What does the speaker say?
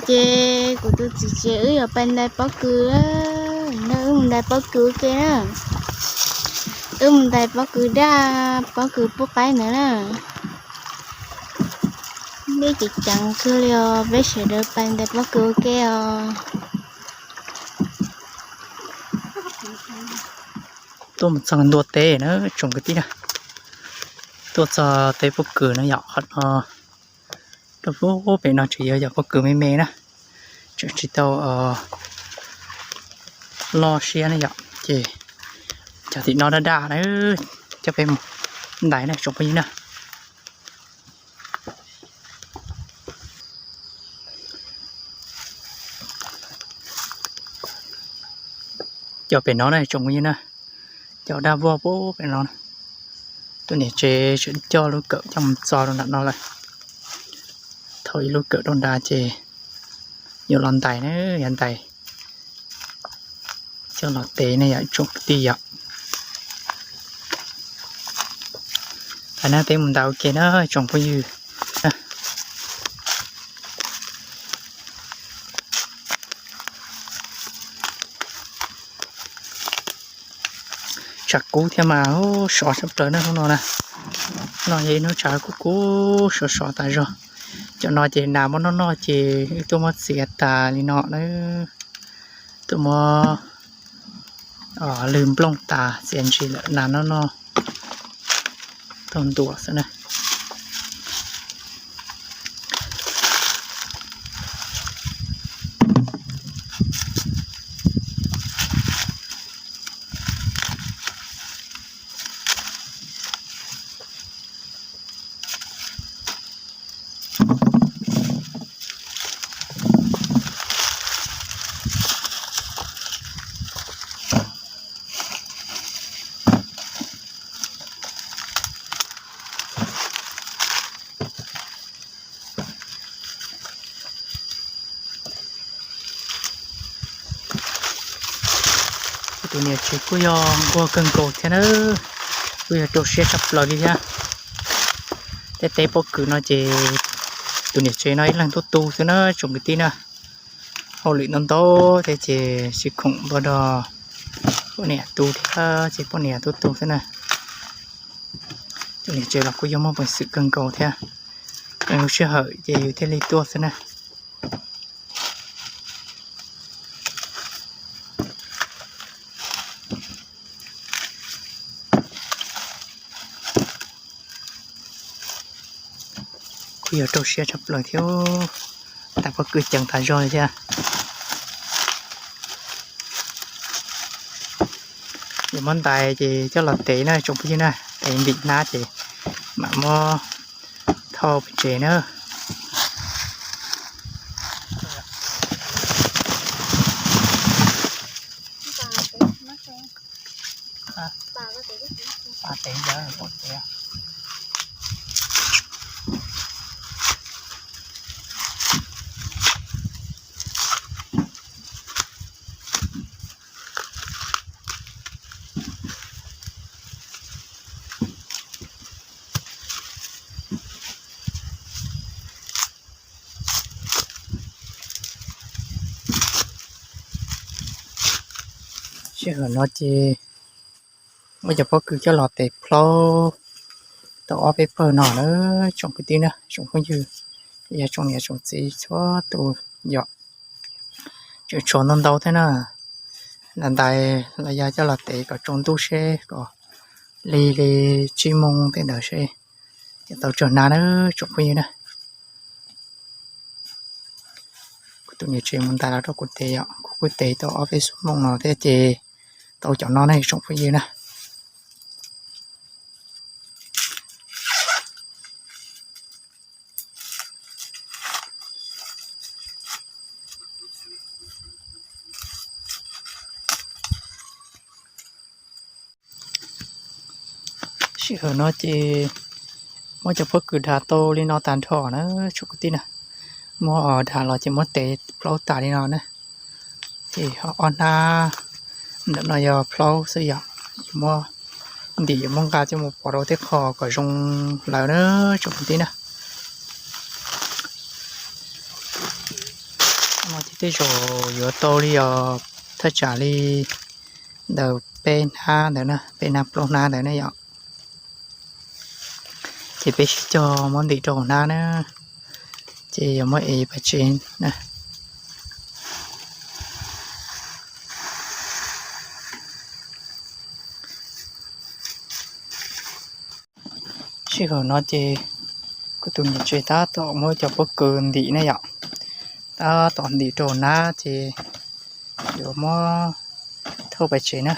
Ces kuv tus txiv ces wb yuav pais ntais pob kws na, wb mus ntais pob kws ua ke na. Wb mus ntais pob kws daj, pob kws pub qaib ntawd na. Dej ceev ceev kawg li os, peb sawv daws pais ntais pob kws ua ke os. Tuaj mus txog ntua teb na tsoom kwv tij na. Tuaj txog teb pob kws no yom, qhov no rau pem no tseem yog yog pob kws me me na, tseem tsis tau loj siab na yom. Ces cov tim no daj daj na, coj peb mus ntais na tsoom phooj ywg na. Cov pem no na tsoom phooj ywg na, cov daj vog pem no. Tus niam tsev tseem coj lub kawm coj mus txo rau nram no lawm. Thauj ib lub kawm rau nrad ces yuav los ntais na, yuav ntais coj los tev na yom tsoom kwv tij yom. Pais na, peb mus ntais ua ke na tsoom phooj ywg. Tshav kub thiab mas sov tshaj plaws na hnub no na. No yog ib hnub tshav kub kub sov sov tas zog. Cov no ces nas muab noj noj ces wb tuaj muab txiav tas li no na. Tuaj muab lwg nplooj tas txiav ntsis lawm nas noj noj taug ntua xwb na. Tus niam tsev kuj yog nquag kawg nkaus thiab na, kuj yog rau siab tshaj plaws li thiab. Tej teb pob kws no ces tus niam tsev no ib leeg tuaj tu xwb na tsoom kwv tij na. Hauj lwm ntau ntau thiab ces tsis khoom npaj rau poj niam tu thiab ces poj niam tuaj tu xwb na. Tus niam tsev los kuj yog muaj peev xwm kawg nkaus thiab, lub sij hawm ces yus thiaj li tuaj xwb na. Kuj yog rau siab tshaj plaws thiab, tas pob kws ceev tas zog li thiab. Yuav muab ntais ces coj los tev na tsoom phooj ywg na, tev ntim hnab ces mam muab thauj pem tsev na. Sij hawm no ces muab cov pob kws coj los tev plaub tau ob peb pawg no na, tsoom kwv tij na, tsoom phooj ywg, yog tsoom niam tsoom txiv txhua tus yom. Tseem tshuav ntau ntau thiab na, ntais ntais los yog coj los tev kom tsaus ntuj seb kom lig li tsib moos tej ntawd seb ces tau tsaug hnab na tsoom phooj ywg na. Kuv tus niam tsev mus ntais los rau kuv tev yom, kuv kuj tev tau ob peb xuab moos no thiab ces tau cov no ne tsoom phooj ywg na. Sij hawm no ces muab cov pob kws dag tau li no tag nrho na tsoom kwv tij na. Muab dag los ces muab tev plaub tas li no na. Ces ob hnab ntawm no yog plaub xwb yom. Yuav muab ntim yuav muab nqa coj mus pov rau tej qho kom zoo lawm na tsoom kwv tij na. No ces tej zaum yuav tau li os, thaj tsam li ntawm peb hnab ntawd na, peb hnab plaub hnab ntawd ne yom. Ces peb sib cog muab ntim rau hauv hnab na, ces yuav muab ev pais tsev na. Sij hawm no ces kuv tus niam tsev tab tom muab cov pob kws ntim ne yom, tab tom ntim rau hauv hnab ces yuav muab thauj pais tsev na.